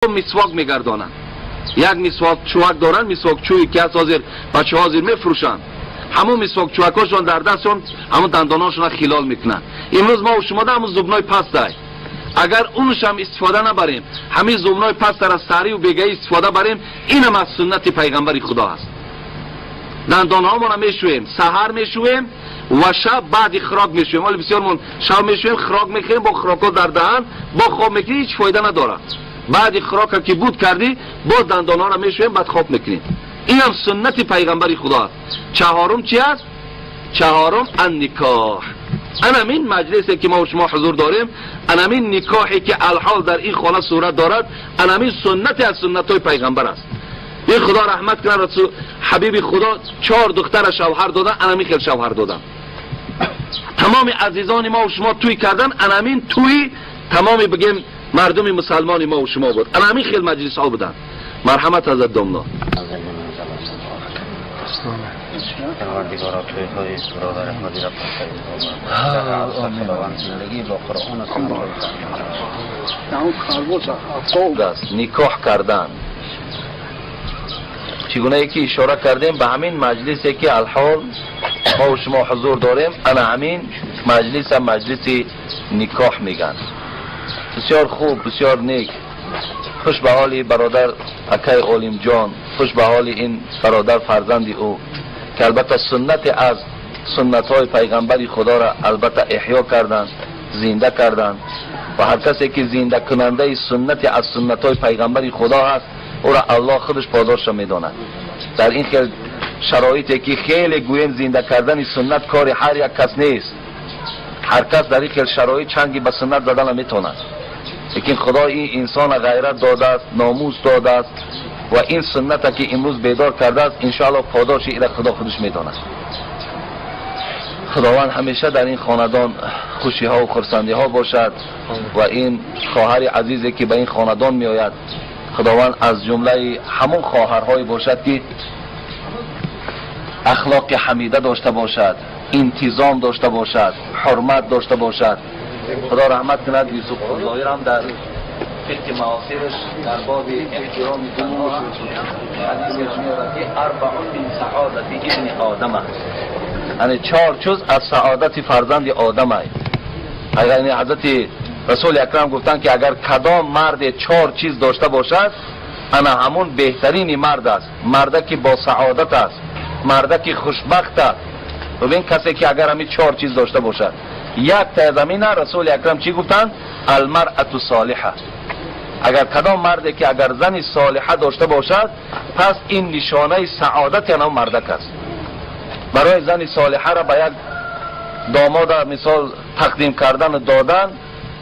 Мисвок мегардонанд. Як мисвок чувак доранд, мисвок чӯи ки ҳаст, ҳозир бачаҳо ҳозир мефурӯшанд. Ҳамон мисвок чувакҳошон дар дастшон, ҳамон дандонҳошонро хилол мекунанд. Имрӯз мо шумо да ҳамон зубной пастай. Агар унушам истифода набарем, ҳамин зубной пастара сариву бегаӣ истифода барем, инам аз суннати пайғамбари Худо аст. Дандонҳомонро мешӯем, саҳар мешӯем ва шаб баъди хӯрок мешӯем. Ҳоле бисёрмон шаб мешӯем, хӯрок мехӯрем, бо хӯрокҳо дар даҳан, бо хоб мекунем, ҳеҷ фоида надорад. Баъди хӯрока ки буд кардӣ, боз дандонҳоро мешӯем, баъд хоб мекунем. Инам суннати пайғамбари Худо аст. Чаҳорум чи аст? Чаҳорум анникоҳ. Анамин маҷлисе ки мо шумо ҳузур дорем, анамин никоҳе ки алҳол дар ин хона сурат дорад, анамин суннате аз суннатҳои пайғамбар аст. Ин Худо раҳмат кунад, Расул ҳабиби Худо чор духтара шавҳар додан, анамин хел шавҳар додан. Тамоми азизони мо шумо тӯй кардан, анамин тӯи тамоми бигем мардуми мусалмони мо шумо буд. Анамин хел маҷлисҳо буданд. Марҳамат, ҳазрат домно. پروردگارا توی برادر احمدی را خداوند زندگی با قرآن است. никоҳ кардан чӣ гунае ки ишора кардем, ба ҳамин маҷлисе ки алҳол мо шумо ҳузур дорем, ана ҳамин маҷлиса маҷлиси никоҳ мегӯянд. Бисёр хуб, бисёр нек. Хуш ба ҳоли бародар акай Олимҷон, хуш ба ҳоли ин бародар фарзанди ӯ, ки албатта суннате аз суннатҳои пайғамбари Худоро албатта эҳё карданд, зинда карданд. Ва ҳар касе ки зиндакунандаи суннате аз суннатҳои пайғамбари Худо ҳаст, ӯро Аллоҳ худаш подошро медонад. Дар ин хел шароите ки хеле гӯем, зинда кардани суннат кори ҳар як кас нест. Ҳар кас дар ин хел шароит чанги ба суннат зада наметавонад, лекин Худо ин инсона ғайрат додааст, номус додааст ва ин сунната ки имрӯз бедор кардааст, иншоалло подоши ира Худо худаш медонад. Худованд ҳамеша дар ин хонадон хушиҳо ва хурсандиҳо бошад ва ин хоҳари азизе ки ба ин хонадон меояд, Худованд аз ҷумлаи ҳамон хоҳарҳое бошад ки ахлоқи ҳамида дошта бошад, интизом дошта бошад, ҳурмат дошта бошад. Худо раҳмат кунад, Юсуф Зоҳирам дар фиқҳи маосираш дар боби эҳтироми занҳо ҳадисе меорад ки арбаун мин саодати ибни одама, яъне чор чиз аз саодати фарзанди одамай. Яъне ҳазрати Расули Акрам гуфтанд ки агар кадом марде чор чиз дошта бошад, ана ҳамун беҳтарини мард аст, марда ки бо саодат аст, марда ки хушбахт аст. Бибин, касе ки агар ҳамин чор чиз дошта бошад, як та аз ҳамина Расули Акрам чӣ гуфтанд? Алмарату солиҳа. Агар кадом марде ки агар зани солиҳа дошта бошад, пас ин нишонаи саодати анав мардак аст. Барои зани солиҳаро ба як домода мисол тақдим кардану додан,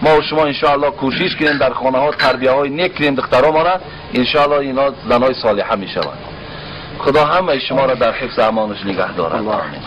мо шумо иншоалло кӯшиш кунем, дар хонаҳо тарбияҳои нек кунем духтаромона, иншоалло инҳо занҳои солиҳа мешаванд. Худо ҳамаи шуморо дар ҳифзи амонаш нигаҳ дорад. Амин.